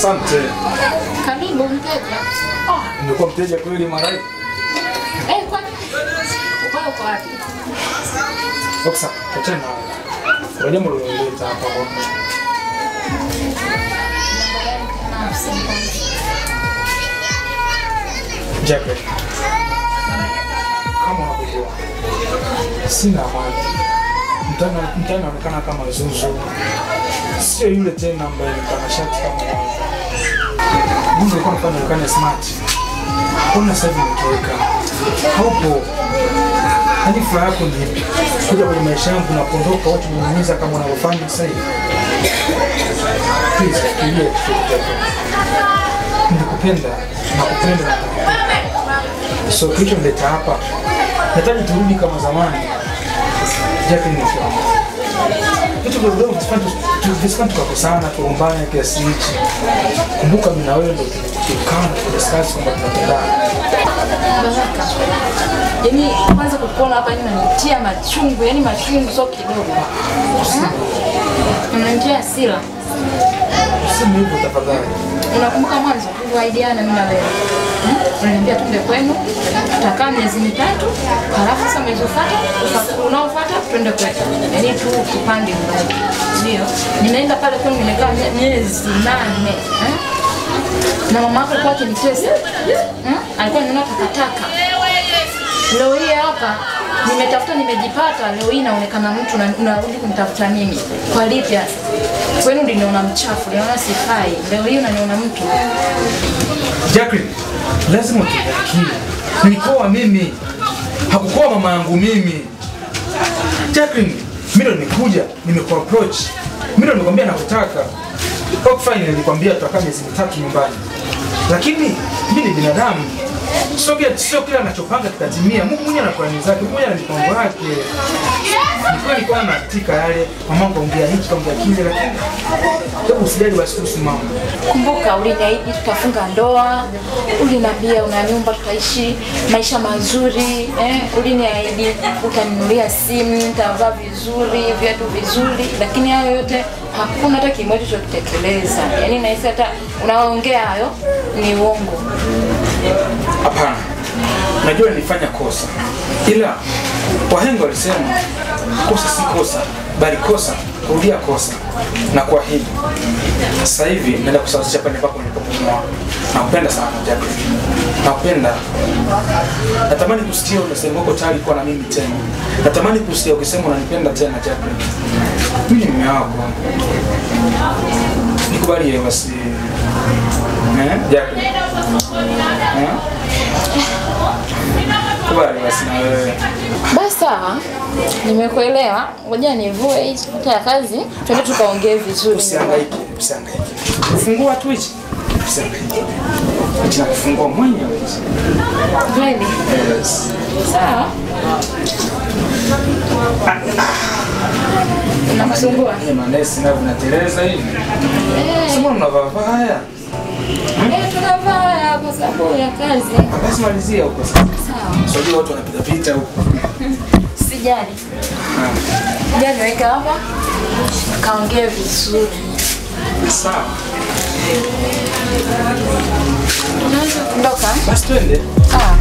Asante. Karibu mteja. Ah, nilikuwa mteja kweli mara hii. Kwani uko wapi? Oksa, achana. Kuna jambo lililoleta hapa kwa. Jackie. Kama unavyojua, sina amani. Mtani anaonekana kama Zuzu. Sio yule tena ambaye mtanashati kama mwanzo. Mungu alikuwa anafanya onekane smart. Mbona sasa hivi umetoweka? Haupo. Yaani furaha yako ni ipi? Kuja kwenye maisha yangu na kuondoka watu wananiumiza kama wanavyofanya sasa hivi. Please, fikiria kitu chako. Nakupenda, nakupenda na nakupenda. So kilichonileta hapa, nataka turudi kama zamani. Jacqueline ni wangu. Vitu vidogo visifanye tukakosana, tugombane kiasi hichi. Kumbuka mimi na wewe ndio tulikaa na kudiscuss kwamba tunapendana. Baraka. Yaani kwanza kukuona hapa inanitia machungu, yaani machungu sio kidogo. Unanitia hasira. Useme hivyo tafadhali. Unakumbuka mwanzo tuliahidiana mimi na wewe. Unaniambia twende kwenu, tutakaa miezi mitatu, halafu sasa mwezi unaofuata twende kwetu. Yaani tu tupange mradi. Ndio. Nimeenda pale kwenu nimekaa miezi 8. Na mama yako alikuwa akinitesa. Alikuwa ananiona takataka. Leo hii hapa nimetafuta nimejipata, leo hii naonekana mtu na unarudi kunitafuta mimi. Kwa lipi sasa? Kwenu ndio mchafu, niliona sifai. Leo hii unaniona mtu. Jacqueline, lazima utukie. Nilikuwa mimi. Hakukuwa mama yangu mimi. Jacqueline, mimi ndo nimekuja, nimekuapproach. Mimi ndo nimekwambia nakutaka. Okay, fine, nilikwambia tutakaa miezi mitatu nyumbani. Lakini mimi ni binadamu. Sio kila anachopanga kitatimia. Mungu mwenyewe ana plani zake, Mungu mwenyewe ana mipango yake. Nilikuwa natika yale, mama kaongea hiki kaongea kile, lakini hebu usijali basi kuhusu mama. Kumbuka uliniahidi tutafunga ndoa, uliniambia una nyumba tutaishi maisha mazuri, uliniahidi utaninunulia simu, nitavaa vizuri, viatu vizuri, lakini hayo yote hakuna hata kimoja cha kutekeleza. Yaani nahisi hata unaongea hayo ni uongo. Hapana. Najua nilifanya kosa. Ila wahenga walisema kosa si kosa, bali kosa kurudia kosa. Na kwa hili sasa hivi naenda kusawazisha pale ambapo nilipopumua. Nakupenda sana Jacqueline. Nakupenda. Natamani kusikia unasema uko tayari kuwa na mimi tena. Natamani kusikia ukisema unanipenda tena Jacqueline. Mimi ni mume wako. Nikubalie basi. Jacqueline. Kubali basi na wewe. Basi sawa. Nimekuelewa. Ngoja nivue hii hata ya kazi, twende tukaongee vizuri. Usihangaike, usihangaike. Fungua tu hichi. Usihangaike. Hichi nakufungua mwenyewe hichi. Kweli? Yes. Sawa. Nakusumbua. Ni manesi na vinateleza hivi. Sema mnavaa haya. Tunavaa kwa sababu ya kazi. Basi malizia huko sasa. Sawa. Sio watu wanapita pita huko. Sijali. Sijali, weka hapa. Kaongee vizuri. Sawa. Unaweza kuondoka? Basi twende. Sawa.